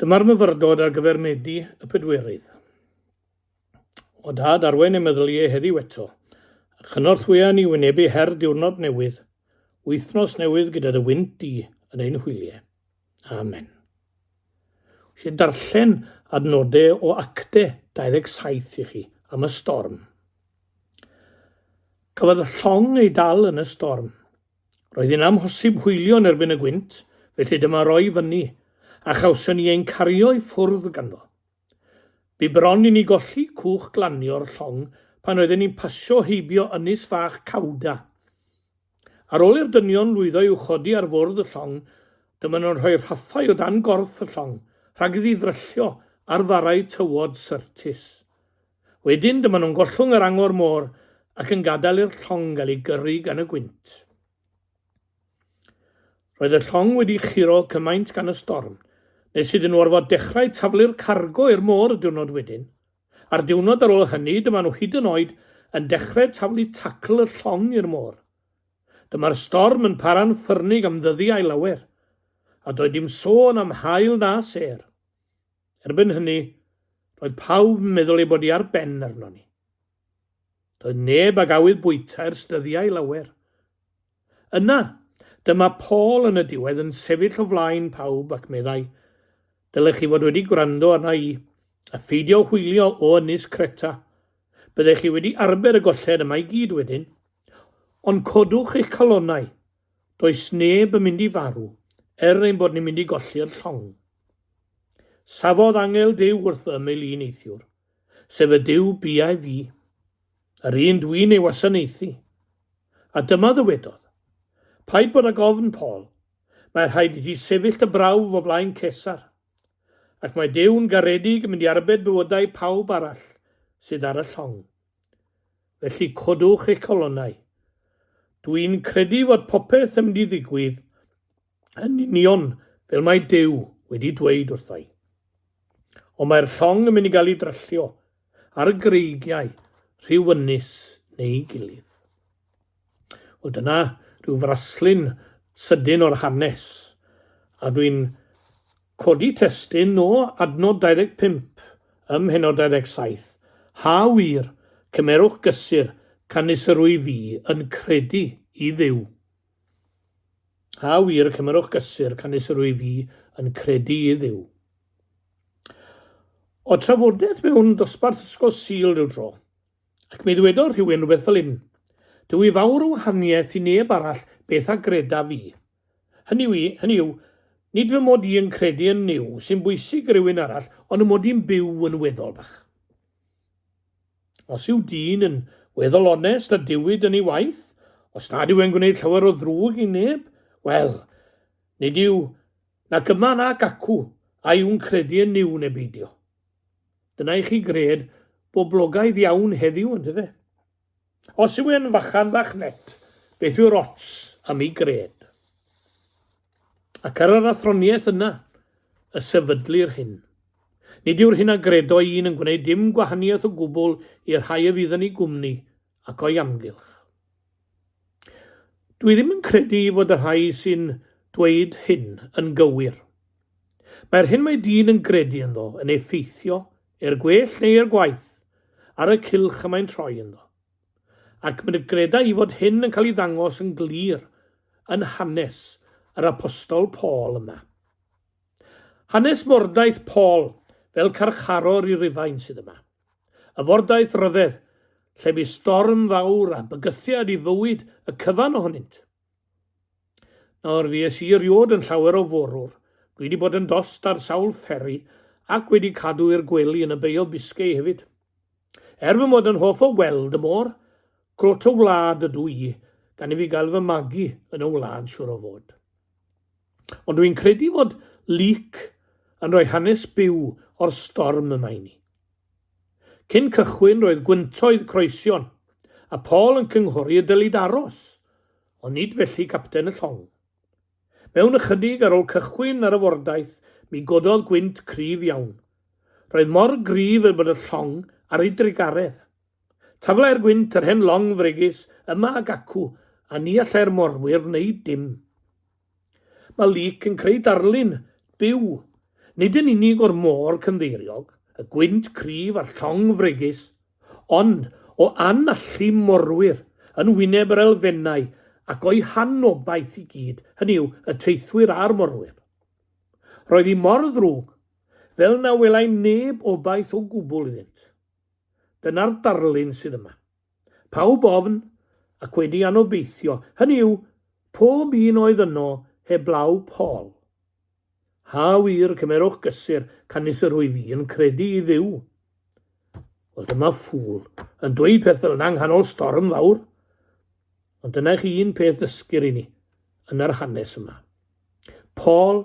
Dyma'r myfyrdod ar gyfer Medi y Pedwerydd. O Dad, arwain ein meddyliau heddiw eto, a chynorthwya ni wynebu her diwrnod newydd, wythnos newydd gyda dy wynt di yn ein hwyliau. Amen. Eisiau darllen adnodau o Acte 27 i chi am y storm. Cafodd y llong ei dal yn y storm. Roedd hi'n amhosib hwylio yn erbyn y gwynt, felly dyma roi fyny, a chawson ni ein cario i ffwrdd ganddo. Bu bron i ni golli cwch glanio'r llong pan oedden ni'n pasio heibio ynys fach Cawda. Ar ôl i'r dynion lwyddo i'w chodi ar fwrdd y llong, dyma nhw'n rhoi rhaffau o dan gorff y llong, rhag iddi ddryllio ar farrau tywod Syrtis. Wedyn dyma nhw'n gollwng yr angor môr ac yn gadael i'r llong gael ei gyrru gan y gwynt. Roedd y llong wedi churo cymaint gan y storm, nes iddyn nhw orfod dechrau taflu'r cargo i'r môr y diwrnod wedyn. A'r diwrnod ar ôl hynny, dyma nhw hyd yn oed yn dechrau taflu tacl y llong i'r môr. Dyma'r storm yn para'n ffyrnig am ddyddiau lawer, a doedd dim sôn am haul na sêr. Erbyn hynny, roedd pawb yn meddwl ei bod hi ar ben arnon ni. Doedd neb ag awydd bwyta ers dyddiau lawer. Yna, dyma Paul yn y diwedd yn sefyll o flaen pawb ac meddai, Dylech chi fod wedi gwrando arna i, a pheidio hwylio o ynys Creta. Byddech chi wedi arbed y golled yma i gyd wedyn. Ond codwch eich calonnau, does neb yn mynd i farw, er ein bod ni'n mynd i golli'r llong. Safodd angel Duw wrth fy ymyl i neithiwr, sef y Duw biau fi, yr un dwi'n ei wasanaethu. A dyma ddywedodd, Paid bod ag ofn, Paul, mae rhaid i ti sefyll dy brawf o flaen Cesar, ac mae Duw'n garedig yn mynd i arbed bywydau pawb arall sydd ar y llong. Felly codwch eich colonnau. Dwi'n credu fod popeth yn mynd i ddigwydd yn union fel mae Duw wedi dweud wrtho i. Ond mae'r llong yn mynd i gael ei dryllio ar y greigiau rhyw ynys neu'i gilydd. Wel dyna rhyw fraslun sydyn o'r hanes, a dwi'n codi testun o adnod 25 ym mhennod 27, Ha wir, cymerwch gysur, canys yr wyf fi yn credu i Dduw. A wir, cymerwch gysur, canys yr wyf fi yn credu i Dduw. O trafodaeth mewn dosbarth ysgol Sul rhyw dro, ac mi ddwedodd rhywun rhywbeth fel hyn, Dyw i fawr o wahaniaeth i neb arall beth a greda fi. Hynny yw, hynny yw, nid fy mod i yn credu yn Nuw sy'n bwysig i rywun arall, ond y mod i'n byw yn weddol bach. Os yw dyn yn weddol onest a diwyd yn ei waith, os nad yw e'n gwneud llawer o ddrwg i neb, wel, nid yw nac yma nac acw, a yw'n credu yn Nuw neu beidio. Dyna i chi gred boblogaidd iawn heddiw, yndyfe? Os yw e'n fachan fach net, beth yw'r ots am ei gred? Ac ar yr athroniaeth yna y sefydlir hyn. Nid yw'r hyn a gredo un yn gwneud dim gwahaniaeth o gwbl i'r rhai a fydd yn ei gwmni ac o'i amgylch. Dwi ddim yn credu fod y rhai sy'n dweud hyn yn gywir. Mae'r hyn mae dyn yn gredu ynddo yn effeithio, er gwell neu er gwaeth, ar y cylch y mae'n troi ynddo. Ac mi greda i fod hyn yn cael ei ddangos yn glir yn hanes yr Apostol Paul yma. Hanes mordaith Paul fel carcharor i Rufain sydd yma. Y fordaith ryfedd, lle bu storm fawr a bygythiad i fywyd y cyfan ohonynt. Nawr, fues i erioed yn llawer o forwr. Dwi wedi bod yn dost ar sawl fferi ac wedi cadw i'r gwely yn y Bay of Biscay hefyd. Er fy mod yn hoff o weld y môr, crwt y wlad ydw i, gan i fi gael fy magu yn y wlad siŵr o fod. Ond dwi'n credu fod Luc yn rhoi hanes byw o'r storm yma i ni. Cyn cychwyn roedd gwyntoedd croesion, a Paul yn cynghori y dylid aros, ond nid felly capten y llong. Mewn ychydig ar ôl cychwyn ar y fordaith, mi gododd gwynt cryf iawn. Roedd mor gryf fel bod y llong ar ei drugaredd. Taflai'r gwynt yr hen long fregus yma ac acw, a ni allai'r morwyr wneud dim. Mae Luc yn creu darlun byw. Nid yn unig o'r môr cynddeiriog, y gwynt cryf a'r llong fregus, ond o anallu morwyr yn wyneb yr elfennau ac o'u hanobaith i gyd, hynny yw, y teithwyr a'r morwyr. Roedd hi mor ddrwg fel na welai neb obaith o gwbl iddynt. Dyna'r darlun sydd yma. Pawb ofn ac wedi anobeithio, hynny yw, pob un oedd yno heblaw Paul. Ha wir, cymerwch gysur, canys yr wyf i yn credu i Dduw. Wel, dyma ffŵl yn dweud peth fel yna yng nghanol storm fawr. Ond dyna i chi un peth ddysgir i ni yn yr hanes yma. Paul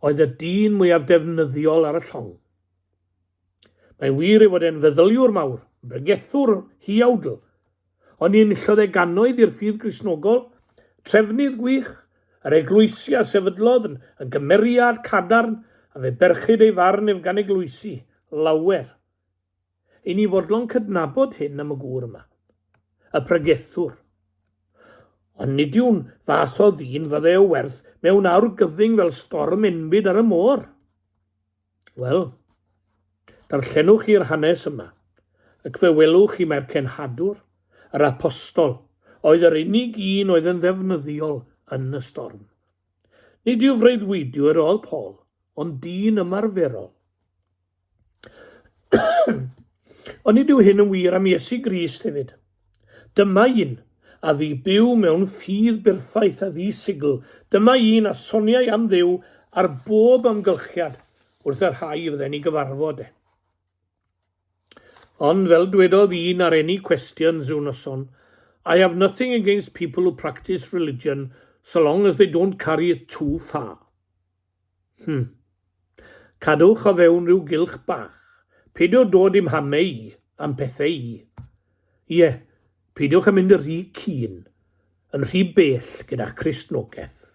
oedd y dyn mwyaf defnyddiol ar y llong. Mae'n wir ei fod e'n feddyliwr mawr, yn bregethwr huawdl, ond ni enillodd e gannoedd i'r ffydd Gristnogol, trefnydd gwych, yr eglwysi a sefydlodd yn, yn gymeriad cadarn, a fe berchid ei farn ef gan eglwysi lawer. I ni fodlon cydnabod hyn am y gŵr yma, y pregethwr. Ond nid yw'n fath o ddyn fydde o werth mewn awr gyfyng fel storm enbyd ar y môr. Wel, darllenwch chi'r hanes yma, ac fe welwch chi mai'r cenhadwr, yr apostol, oedd yr unig un oedd yn ddefnyddiol yn y storm. Nid yw freuddwydiwr oedd Paul, ond dyn ymarferol. Ond nid yw hyn yn wir am Iesu Grist hefyd. Dyma un a fu byw mewn ffydd berffaith a ddi-sigl. Dyma un a soniai am Dduw ar bob amgylchiad wrth y rhai fydde'n ei gyfarfod e. Ond fel dwedodd un ar Any Questions rhyw noson, I have nothing against people who practice religion so long as they don't carry it too far. Hm. Cadwch o fewn rhyw gylch bach. Peidiwch dod i'm hame i, a'm pethe i. Ie, peidiwch â mynd yn rhy keen, yn rhy bell gyda'ch Cristnogaeth.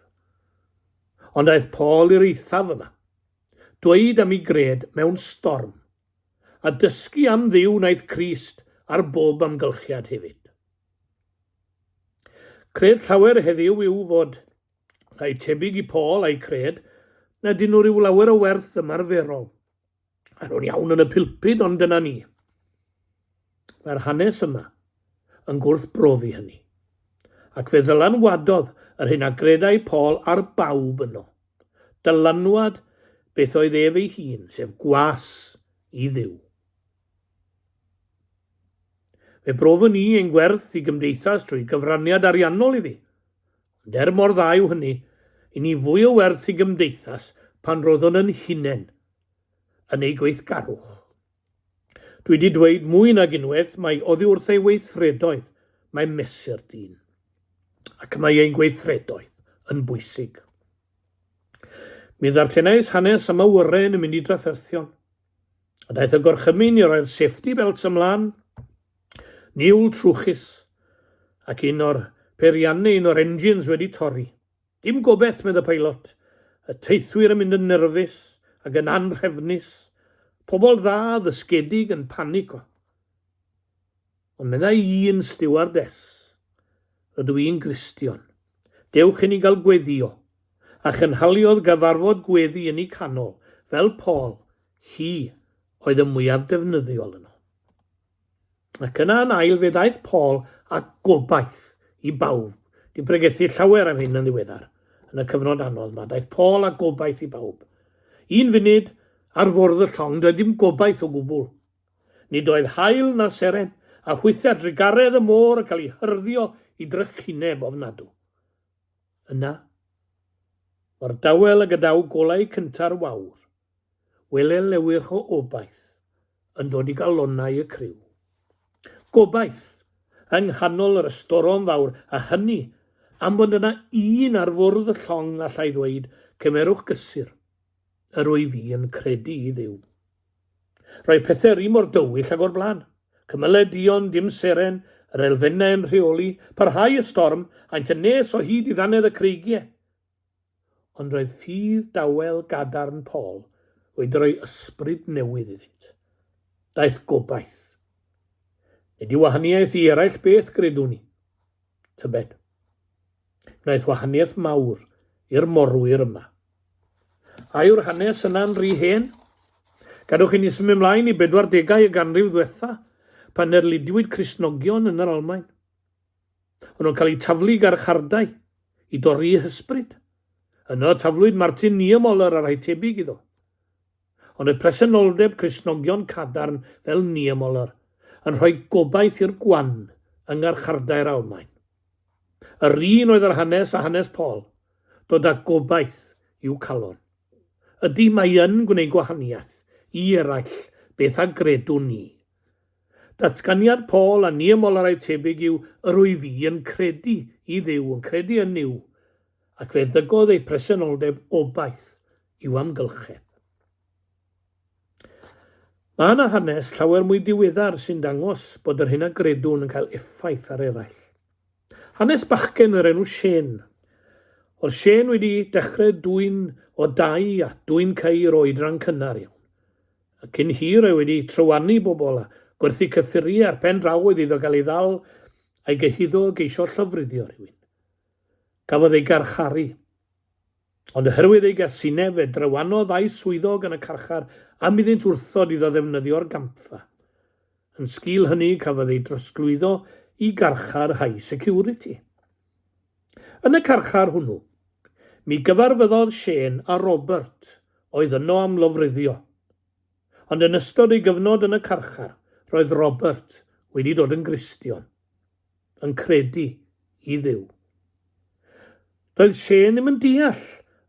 Ond aeth Paul i'r eithaf yma. Dweud am ei gred mewn storm. A dysgu am Dduw wnaeth Crist ar bob amgylchiad hefyd. Cred llawer heddiw yw fod Rhai tebyg i Paul a'i cred nad ydyn nhw rhyw lawer o werth ymarferol. Maen nhw'n iawn yn y pulpud, ond dyna ni. Mae'r hanes yma yn gwrthbrofi hynny. Ac fe ddylanwadodd yr hyn a gredai Paul ar bawb yno. Dylanwad beth oedd ef ei hun, sef gwas i Dduw. Fe brofwn ni ein gwerth i gymdeithas trwy gyfraniad ariannol iddi, Ond er mor dda yw hynny, i ni fwy o werth i gymdeithas pan roeddwn yn hunain yn ei gweithgarwch. Dwi wedi dweud mwy nag unwaith mai oddi wrth ei weithredoedd mae mesur dyn. Ac mae ein gweithredoedd yn bwysig. Mi ddarllenais hanes am awyren yn mynd i drafferthion. A daeth y gorchymyn i roi'r safety belts ymlaen. Niwl trwchus, ac un o'r peiriannau, un o'r engines wedi torri. Dim gobeith, medd y peilot. Y teithwyr yn mynd yn nerfus ac yn anrhefnus. Pobl dda, ddysgedig yn panico. Ond meddai un stiwardess, rydw i'n Gristion. Dewch i ni gael gweddio. A chynhaliodd gyfarfod gweddi yn eu canol, fel Paul, hi oedd y mwyaf defnyddiol yno. Ac yna yn ail fe ddaeth Paul â gobaith i bawb. Di pregethu llawer am hyn yn ddiweddar, yn y cyfnod anodd yma. Daeth Paul â gobaith i bawb. Un funud ar fwrdd y llong, doedd dim gobaith o gwbl. Nid oedd haul na seren, a hwythau drugaredd y môr yn cael ei hyrddio i drychineb ofnadw. Yna, mor dawel ag y daw golau cynta'r wawr, wele lewyrch o obaith yn dod i galonnau y criw. Gobaith, yng nghanol yr ystorom fawr, a hynny am fod yna un ar fwrdd y llong allai ddweud, Cymerwch gysur, yr wyf i yn credu i Dduw. Roedd pethau yr un mor dywyll ag o'r blaen. Cymylau duon, dim seren, yr elfennau yn rheoli, parhau y storm, aent yn nes o hyd i ddannedd y creigiau. Ond roedd ffydd dawel gadarn Paul wedi rhoi ysbryd newydd iddynt. Daeth gobaith. Nid yw wahaniaeth i eraill beth gredwn i. Tybed. Gwnaeth wahaniaeth mawr i'r morwyr yma. A yw'r hanes yna'n rhy hen? Gadewch i ni symud ymlaen i bedwardegau y ganrif ddwetha, pan erlidiwyd Cristnogion yn yr Almaen. O'n nhw'n cael eu taflu i garchardai, i dorri'u hysbryd. Yno taflwyd Martin Niemöller a rhai tebyg iddo. Ond oedd presenoldeb Cristnogion cadarn fel Niemöller yn rhoi gobaith i'r gwan yng ngharchardai'r Almaen. Yr un oedd yr hanes a hanes Paul, dod â gobaith i'w calon. Ydy, mae yn gwneud gwahaniaeth i eraill beth a gredwn ni. Datganiad Paul a Niemöller a'u tebyg yw yr wyf fi yn credu i Dduw, yn credu yn Nuw, ac fe ddygodd eu presenoldeb obaith i'w amgylchedd. Mae yna hanes llawer mwy diweddar sy'n dangos bod yr hyn a gredwn yn cael effaith ar eraill. Hanes bachgen o'r enw Shane. Oedd Shane wedi dechrau dwyn o dai a dwyn ceir o oedran cynnar iawn. A cyn hir oedd wedi trywanu bobl a gwerthu cyffuriau a'r pen draw oedd iddo gael ei ddal a'i gyhuddo o geisio llofruddio rhywun. Cafodd ei garcharu. Ond oherwydd ei gasineb fe drywanodd ddau swyddog yn y carchar am iddynt wrthod iddo ddefnyddio'r gampfa. Yn sgil hynny cafodd ei drosglwyddo i garchar high security. Yn y carchar hwnnw, mi gyfarfyddodd Shane â Robert, oedd yno am lofruddio. Ond yn ystod ei gyfnod yn y carchar, roedd Robert wedi dod yn Gristion. yn credu i Dduw. Doedd Shane ddim yn deall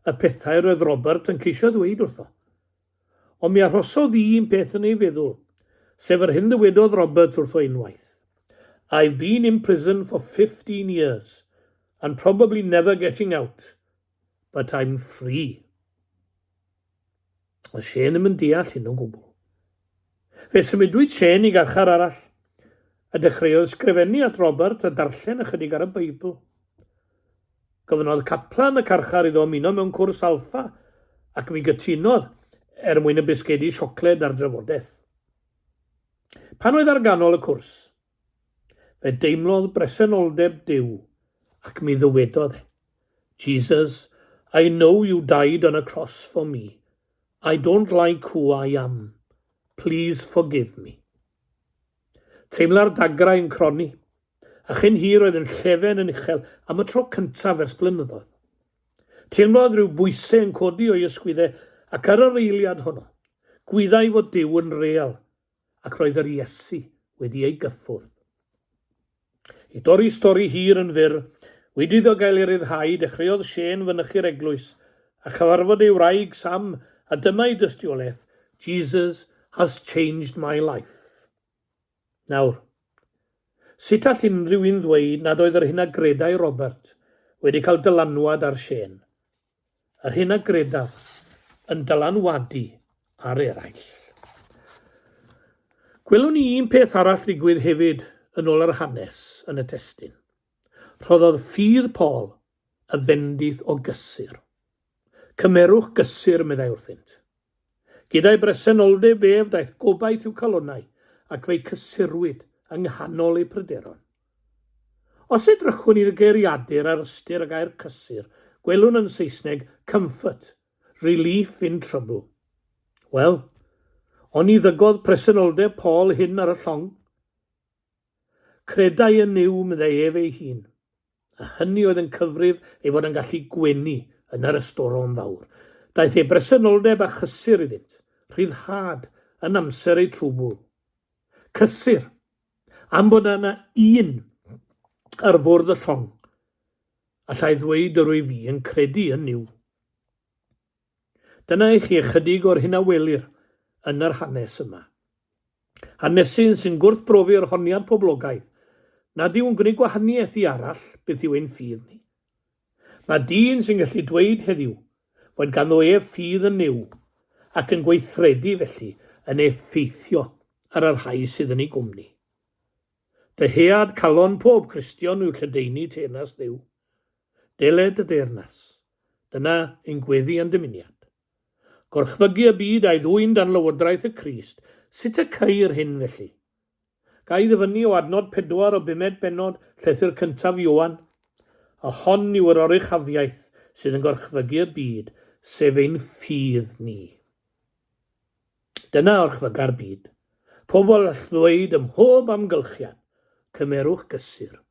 y pethau roedd Robert yn ceisio ddweud wrtho. Ond mi arhosodd un peth yn ei feddwl, sef yr hyn ddywedodd Robert wrtho unwaith. I've been in prison for 15 years and probably never getting out, but I'm free. Oedd Shane ddim yn deall hyn o gwbl. Fe symudwyd Shane i garchar arall, a dechreuodd sgrifennu at Robert a darllen ychydig ar y Beibl. Gofynnodd caplan y carchar iddo ymuno mewn cwrs alffa, ac mi gytunodd er mwyn y bisgedi siocled a'r drafodaeth. Pan oedd ar ganol y cwrs, fe deimlodd bresenoldeb Duw ac mi ddywedodd e, Jesus, I know you died on a cross for me. I don't like who I am. Please forgive me. Teimla'r dagrau yn cronni, a chyn hir oedd yn llefen yn uchel am y tro cyntaf ers blynyddoedd. Teimlodd rhyw bwysau yn codi o'i ysgwyddau ac ar yr eiliad honno, gwyddai fod Duw yn real ac roedd yr Iesu wedi ei gyffwrdd. I dorri stori hir yn fyr, wedi iddo gael ei ryddhau, dechreuodd Shane fynychu'r eglwys a chyfarfod ei wraig, Sam, a dyma ei dystiolaeth, Jesus has changed my life. Nawr, sut all unrhyw un ddweud nad oedd yr hyn a gredai Robert wedi cael dylanwad ar Shane? Yr hyn a gredaf yn dylanwadu ar eraill. Gwelwn ni un peth arall ddigwydd hefyd yn ôl yr hanes yn y testun. Rhoddodd ffydd Paul y fendith o gysur. Cymerwch gysur, meddai wrthynt. Gyda'i bresenoldeb ef daeth gobaith i'w calonnau, ac fe'i cysurwyd yng nghanol eu pryderon. Os edrychwn i'r geiriadur ar ystyr y gair cysur, gwelwn yn Saesneg comfort, relief in trouble. Wel, oni ddygodd presenoldeb Paul hyn ar y llong? Credai yn Nuw, meddai ef ei hun. A hynny oedd yn cyfrif ei fod yn gallu gwenu yn yr ystorom fawr. Daeth ei bresenoldeb â chysur iddynt, rhyddhad yn amser eu trwbwl. Cysur, am bod yna un ar fwrdd y llong, allai ddweud yr wyf fi yn credu yn Nuw. Dyna i chi ychydig o'r hyn a welir yn yr hanes yma. Hanesyn sy'n gwrthbrofi'r honiad poblogaidd nad yw'n gwneud gwahaniaeth i arall beth yw ein ffydd ni. Mae dyn sy'n gallu dweud heddiw fod ganddo ef ffydd yn Nuw ac yn gweithredu felly yn effeithio ar y rhai sydd yn ei gwmni. Dyhead calon pob Cristion yw lledaenu teyrnas Dduw. Deled y deyrnas. Dyna ein gweddi a'n dymuniad. Gorchfygu y byd a'i ddwyn dan lywodraeth y Crist, sut y ceir hyn felly? Ga i ddyfynnu o adnod 4 o bumed bennod llythyr cyntaf Ioan? A hon yw yr oruchafiaeth sydd yn gorchfygu y byd, sef ein ffydd ni. Dyna orchfyga'r byd. Pobl all ddweud ym mhob amgylchiad, Cymerwch gysur,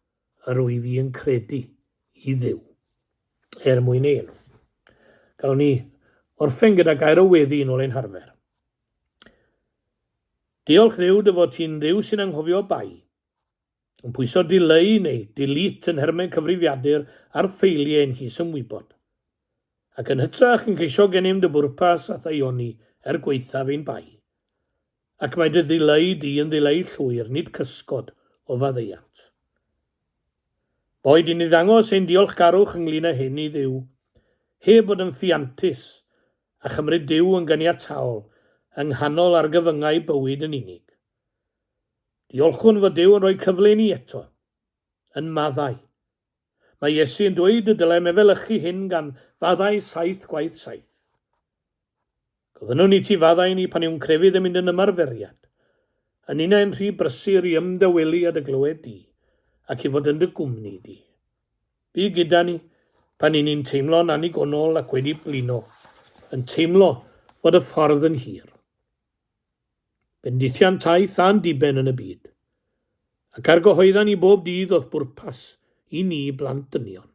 yr wyf i yn credu i Dduw. Er mwyn ei enw. Gawn ni orffen gyda gair o weddi yn ôl ein harfer. Diolch Dduw dy fod ti'n Dduw sy'n anghofio bai. Yn pwyso dileu neu delete yn nhermau cyfrifiadur ar ffeiliau ein his-ymwybod. Ac yn hytrach yn ceisio gennym dy bwrpas a'th aeoni er gwaethaf ein bai. Ac mae dy ddileu di yn ddileu llwyr, nid cysgod o faddeuant. Boed i ni ddangos ein diolchgarwch ynglŷn â hyn i Dduw, heb fod yn ffiantus a chymryd Duw yn ganiataol yng nghanol argyfyngau bywyd yn unig. Diolchwn fod Duw yn rhoi cyfle i ni eto, yn maddau. Mae Iesu yn dweud y dylem efelychu hyn gan faddau saith gwaith saith. Gofynnwn i ti faddau ni pan yw'n crefydd yn mynd yn ymarferiad, a ninnau'n rhy brysur i ymdawelu a dy glywed di, ac i fod yn dy gwmni di. Bu gyda ni pan 'y ni'n teimlo'n annigonol ac wedi blino, yn teimlo fod y ffordd yn hir. Bendithiant taith a'n diben yn y byd. Ac argyhoedda ni bob dydd o'th bwrpas i ni blant dynion.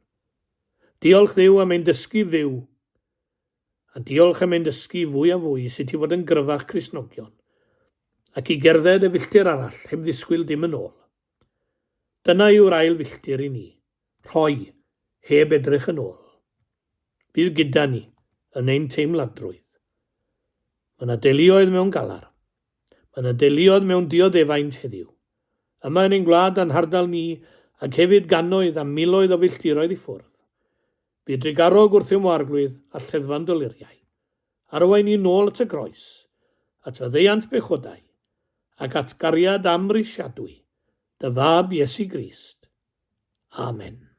Diolch Dduw am ein dysgu fyw, a diolch am ein dysgu fwy a fwy sut i fod yn gryfach Cristnogion, ac i gerdded y filltir arall heb ddisgwyl dim yn ôl. Dyna yw'r ail filltir i ni, rhoi, heb edrych yn ôl. Bydd gyda ni yn ein teimladrwydd. Mae yna deuluoedd mewn galar. Mae yna deuluoedd mewn dioddefaint heddiw. Yma yn ein gwlad a'n hardal ni, ac hefyd gannoedd a miloedd o filltiroedd i ffwrdd. Bydd drugarog wrthym o Arglwydd a lleddfa'n doluriau. Arwain ni nôl at y groes, at faddeuant bechodau, ac at gariad amhrisiadwy dy Fab Iesu Grist. Amen.